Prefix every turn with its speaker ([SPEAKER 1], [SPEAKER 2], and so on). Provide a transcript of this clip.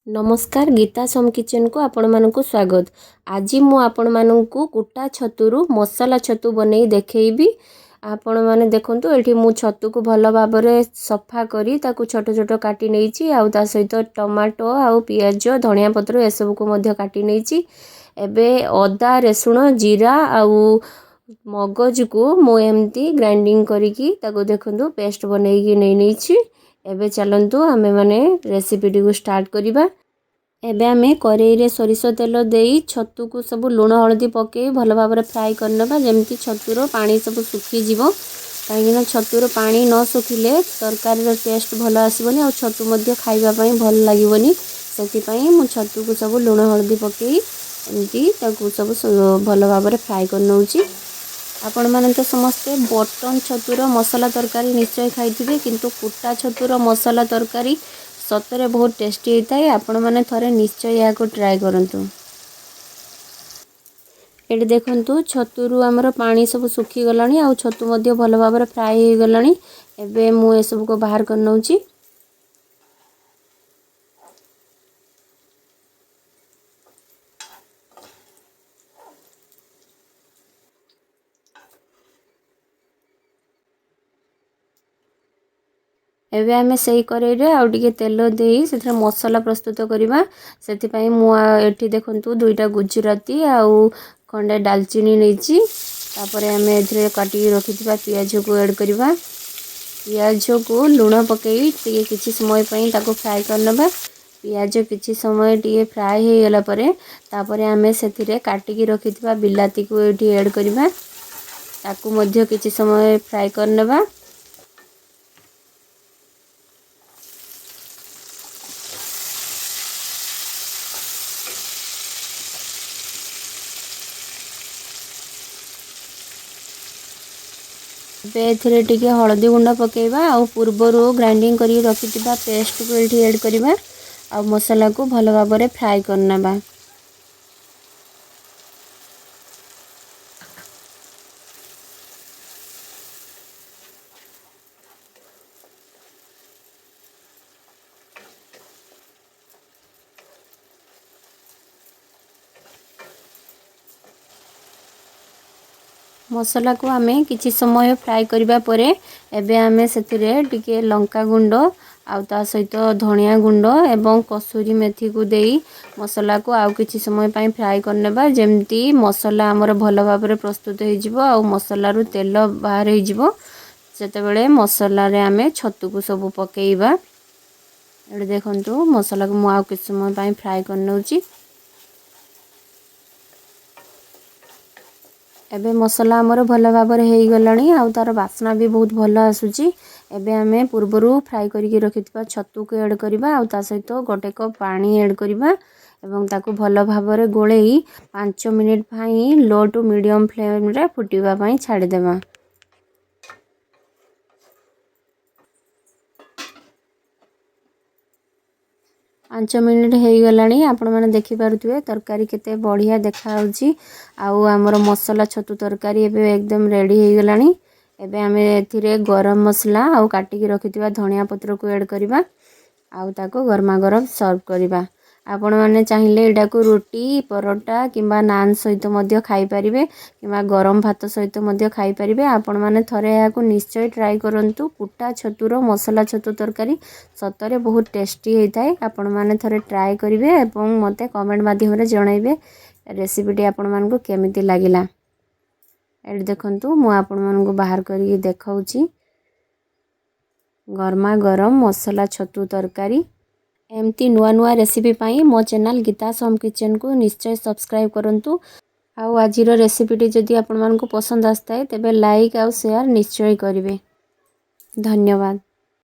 [SPEAKER 1] ନମସ୍କାର, ଗୀତା ସମ୍ କିଚେନ୍କୁ ଆପଣମାନଙ୍କୁ ସ୍ୱାଗତ। ଆଜି ମୁଁ ଆପଣମାନଙ୍କୁ କୁଟା ଛତୁରୁ ମସଲା ଛତୁ ବନେଇ ଦେଖେଇବି। ଆପଣମାନେ ଦେଖନ୍ତୁ, ଏଠି ମୁଁ ଛତୁକୁ ଭଲ ଭାବରେ ସଫା କରି ତାକୁ ଛୋଟ ଛୋଟ କାଟି ନେଇଛି, ଆଉ ତା ସହିତ ଟମାଟୋ ଆଉ ପିଆଜ, ଧନିଆ ପତ୍ର ଏସବୁକୁ ମଧ୍ୟ କାଟି ନେଇଛି। ଏବେ ଅଦା, ରସୁଣ, ଜିରା ଆଉ ମଗଜକୁ ମୁଁ ଏମିତି ଗ୍ରାଇଣ୍ଡିଙ୍ଗ କରିକି ତାକୁ ଦେଖନ୍ତୁ ପେଷ୍ଟ ବନେଇକି ନେଇ ନେଇଛି। ଏବେ ଚାଲନ୍ତୁ ଆମେମାନେ ରେସିପିଟିକୁ ଷ୍ଟାର୍ଟ କରିବା। ଏବେ ଆମେ କରେଇରେ ସୋରିଷ ତେଲ ଦେଇ ଛତୁକୁ ସବୁ ଲୁଣ ହଳଦୀ ପକାଇ ଭଲ ଭାବରେ ଫ୍ରାଏ କରିନେବା, ଯେମିତି ଛତୁର ପାଣି ସବୁ ଶୁଖିଯିବ। କାହିଁକିନା ଛତୁର ପାଣି ନ ଶୁଖିଲେ ତରକାରୀର ଟେଷ୍ଟ ଭଲ ଆସିବନି, ଆଉ ଛତୁ ମଧ୍ୟ ଖାଇବା ପାଇଁ ଭଲ ଲାଗିବନି। ସେଥିପାଇଁ ମୁଁ ଛତୁକୁ ସବୁ ଲୁଣ ହଳଦୀ ପକାଇ ଏମିତି ତାକୁ ସବୁ ଭଲ ଭାବରେ ଫ୍ରାଏ କରିନେଉଛି। ଆପଣମାନେ ତ ସମସ୍ତେ ବଟନ୍ ଛତୁର ମସଲା ତରକାରୀ ନିଶ୍ଚୟ ଖାଇଥିବେ, କିନ୍ତୁ କୁଟା ଛତୁର ମସଲା ତରକାରୀ ସତରେ ବହୁତ ଟେଷ୍ଟି ହେଇଥାଏ। ଆପଣମାନେ ଥରେ ନିଶ୍ଚୟ ଏହାକୁ ଟ୍ରାଏ କରନ୍ତୁ। ଏଠି ଦେଖନ୍ତୁ, ଛତୁରୁ ଆମର ପାଣି ସବୁ ଶୁଖିଗଲାଣି ଆଉ ଛତୁ ମଧ୍ୟ ଭଲ ଭାବରେ ଫ୍ରାଏ ହେଇଗଲାଣି। ଏବେ ମୁଁ ଏସବୁକୁ ବାହାର କରିନେଉଛି। ଏବେ ଆମେ ସେଇ କରେଇରେ ଆଉ ଟିକେ ତେଲ ଦେଇ ସେଥିରେ ମସଲା ପ୍ରସ୍ତୁତ କରିବା। ସେଥିପାଇଁ ମୁଁ ଏଠି ଦେଖନ୍ତୁ 2ଟା ଗୁଜୁରାତି ଆଉ ଖଣ୍ଡେ ଡାଲଚିନି ନେଇଛି। ତାପରେ ଆମେ ଏଥିରେ କାଟିକି ରଖିଥିବା ପିଆଜକୁ ଆଡ଼୍ କରିବା। ପିଆଜକୁ ଲୁଣ ପକାଇ ଟିକେ କିଛି ସମୟ ପାଇଁ ତାକୁ ଫ୍ରାଏ କରିନେବା। ପିଆଜ କିଛି ସମୟ ଟିକେ ଫ୍ରାଏ ହେଇଗଲା ପରେ ତାପରେ ଆମେ ସେଥିରେ କାଟିକି ରଖିଥିବା ବିଲାତିକୁ ଏଠି ଆଡ଼୍ କରିବା। ତାକୁ ମଧ୍ୟ କିଛି ସମୟ ଫ୍ରାଏ କରିନେବା। ଏବେ ଏଥିରେ ଟିକେ ହଳଦୀ ଗୁଣ୍ଡ ପକାଇବା ଆଉ ପୂର୍ବରୁ ଗ୍ରାଇଣ୍ଡିଙ୍ଗ କରିକି ରଖିଥିବା ପେଷ୍ଟକୁ ଏଠି ଆଡ଼୍ କରିବା ଆଉ ମସଲାକୁ ଭଲ ଭାବରେ ଫ୍ରାଏ କରିନେବା। ମସଲାକୁ ଆମେ କିଛି ସମୟ ଫ୍ରାଏ କରିବା ପରେ ଏବେ ଆମେ ସେଥିରେ ଟିକେ ଲଙ୍କା ଗୁଣ୍ଡ ଆଉ ତା ସହିତ ଧନିଆ ଗୁଣ୍ଡ ଏବଂ କସୁରୀ ମେଥିକୁ ଦେଇ ମସଲାକୁ ଆଉ କିଛି ସମୟ ପାଇଁ ଫ୍ରାଏ କରିନେବା, ଯେମିତି ମସଲା ଆମର ଭଲ ଭାବରେ ପ୍ରସ୍ତୁତ ହେଇଯିବ ଆଉ ମସଲାରୁ ତେଲ ବାହାର ହେଇଯିବ। ସେତେବେଳେ ମସଲାରେ ଆମେ ଛତୁକୁ ସବୁ ପକାଇବା। ଏଠି ଦେଖନ୍ତୁ, ମସଲାକୁ ମୁଁ ଆଉ କିଛି ସମୟ ପାଇଁ ଫ୍ରାଏ କରିନେଉଛି। ଏବେ ମସଲା ଆମର ଭଲ ଭାବରେ ହେଇଗଲାଣି ଆଉ ତା'ର ବାସ୍ନା ବି ବହୁତ ଭଲ ଆସୁଛି। ଏବେ ଆମେ ପୂର୍ବରୁ ଫ୍ରାଏ କରିକି ରଖିଥିବା ଛତୁକୁ ଆଡ଼୍ କରିବା ଆଉ ତା ସହିତ 1 କପ୍ ପାଣି ଆଡ଼୍ କରିବା ଏବଂ ତାକୁ ଭଲ ଭାବରେ ଗୋଳେଇ 5 ମିନିଟ୍ ପାଇଁ ଲୋ ଟୁ ମିଡ଼ିୟମ୍ ଫ୍ଲେମ୍ରେ ଫୁଟିବା ପାଇଁ ଛାଡ଼ିଦେବା। 5 ମିନିଟ୍ ହେଇଗଲାଣି। ଆପଣମାନେ ଦେଖିପାରୁଥିବେ ତରକାରୀ କେତେ ବଢ଼ିଆ ଦେଖାହେଉଛି ଆଉ ଆମର ମସଲା ଛତୁ ତରକାରୀ ଏବେ ଏକଦମ ରେଡ଼ି ହେଇଗଲାଣି। ଏବେ ଆମେ ଏଥିରେ ଗରମ ମସଲା ଆଉ କାଟିକି ରଖିଥିବା ଧନିଆ ପତ୍ରକୁ ଆଡ଼୍ କରିବା ଆଉ ତାକୁ ଗରମା ଗରମ ସର୍ଭ କରିବା। ଆପଣମାନେ ଚାହିଁଲେ ଏଇଟାକୁ ରୁଟି, ପରଟା କିମ୍ବା ନାନ୍ ସହିତ ମଧ୍ୟ ଖାଇପାରିବେ କିମ୍ବା ଗରମ ଭାତ ସହିତ ମଧ୍ୟ ଖାଇପାରିବେ। ଆପଣମାନେ ଥରେ ଏହାକୁ ନିଶ୍ଚୟ ଟ୍ରାଏ କରନ୍ତୁ। କୁଟା ଛତୁର ମସଲା ଛତୁ ତରକାରୀ ସତରେ ବହୁତ ଟେଷ୍ଟି ହେଇଥାଏ। ଆପଣମାନେ ଥରେ ଟ୍ରାଏ କରିବେ ଏବଂ ମୋତେ କମେଣ୍ଟ ମାଧ୍ୟମରେ ଜଣାଇବେ ରେସିପିଟି ଆପଣମାନଙ୍କୁ କେମିତି ଲାଗିଲା। ଏଠି ଦେଖନ୍ତୁ, ମୁଁ ଆପଣମାନଙ୍କୁ ବାହାର କରିକି ଦେଖାଉଛି ଗରମା ଗରମ ମସଲା ଛତୁ ତରକାରୀ। ଏମିତି ନୂଆ ନୂଆ ରେସିପି ପାଇଁ ମୋ ଚ୍ୟାନେଲ୍ ଗୀତା ସମ୍ କିଚେନ୍କୁ ନିଶ୍ଚୟ ସବସ୍କ୍ରାଇବ୍ କରନ୍ତୁ। ଆଉ ଆଜିର ରେସିପିଟି ଯଦି ଆପଣମାନଙ୍କୁ ପସନ୍ଦ ଆସିଥାଏ, ତେବେ ଲାଇକ୍ ଆଉ ସେୟାର ନିଶ୍ଚୟ କରିବେ। ଧନ୍ୟବାଦ।